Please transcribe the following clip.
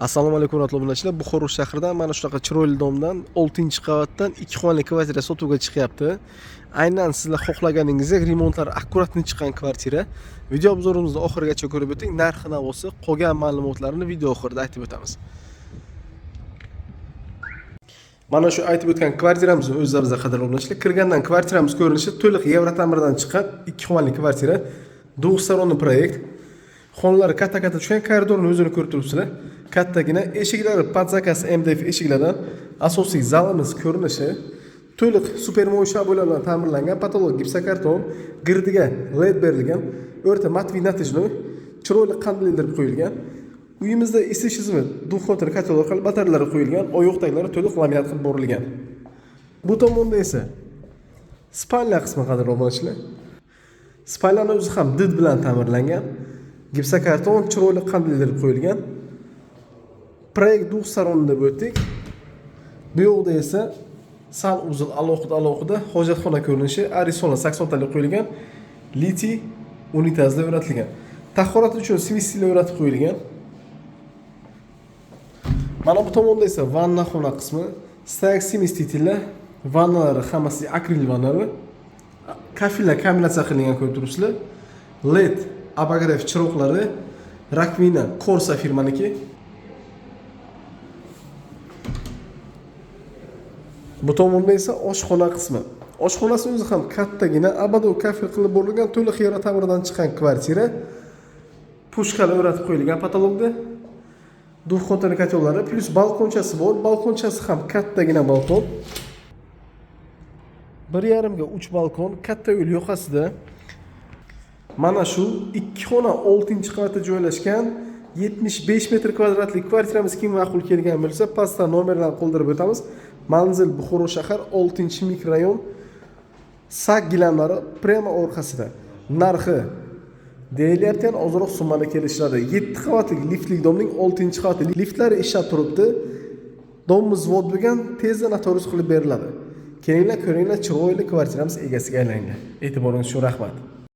Assalomu alaykum hurmatli obunachilar. Buxoro shahridan mana shunaqa chiroyli domdan 6-qavatdan 2 xonali kvartira sotuvga chiqyapti. Aynan sizlar xohlaganingizdek remontlari akkuratni chiqqan kvartira. Video obzorimizni oxirigacha ko'rib o'ting. Narxi navosi, qolgan ma'lumotlarni video oxirida aytib o'tamiz. Mana shu aytib o'tgan kvartiramizni o'zlaringizga qadrli obunachilar. Kirgandan kvartiramiz ko'rinishi to'liq Yevrotamirdan chiqqan 2 xonali kvartira. Двухсторонний proyekt. Xonalari katta-katta tushgan, koridorni o'zini ko'rib turibsizlar. Kattagina eshiklari под заказ MDF eshiklardan, asosiy zalimiz ko'rinishi to'liq super mo'ysha обойлар bilan ta'mirlangan, потолок gipsokarton, girdiga LED berilgan, o'rta матовый натяжной, chiroyli qandil ildirib qo'yilgan. Uyimizda isish tizimi двухконтурный котел orqali batareyalar qo'yilgan, oyoq taglari to'liq laminat qilib borilgan. Bu tomonda esa спальня qismi, qadrli obunachilar. Спальня ni o'zi ham did bilan ta'mirlangan. Gipsokarton, chiroyli qandil ildirib qo'yilgan. Proyekt двухсторонний deb o'tdik. Bu yoqda esa санузел alohida alohida, hojatxona ko'rinishi, Arisona 80 talik qo'yilgan, litiy unitazlar o'rnatilgan. Tahorat uchun смеситель o'rnatib qo'yilgan. Mana bu tomonda esa vannaxona qismi, стояк смеситель lar, vannalari hammasi akril vannalar. Kafellar kombinatsiya qilingan, ko'rib turibsizlar. LED обогрев chiroqlari, раковина Corsa firmaniki. Bu tomonda esa oshxona qismi. Oshxonasi o'zi ham kattagina, ободок kafel qilib borilgan, to'liq Yevrotamirdan chiqqan kvartira. Пушка lar o'rnatib qo'yilgan потолок da. Двухконтурный котел lari, плюс balkonchasi bor. Balkonchasi ham kattagina balkon. 1,5 ga 3 balkon, katta yo'l yoqasida. Mana shu 2 xona 6-qavatda joylashgan 75 metr kvadratlik kvartiramiz kim ma'qul kelgan bo'lsa, pastda nomerlarni qoldirib o'tamiz. Manzil Buxoro shahar 6-mikrorayon, Sak gilamlari prямо orqasida. Narxi deyilyapti, yana ozroq summada kelishiladi. 7 qavatli liftli domning 6-qavati. Liftlari ishlab turibdi. Domimiz vod bo'lgan, tezda notarius qilib beriladi. Kelinglar, ko'ringlar, chiroyli kvartiramiz egasiga aylanglar. E'tiboringiz uchun rahmat.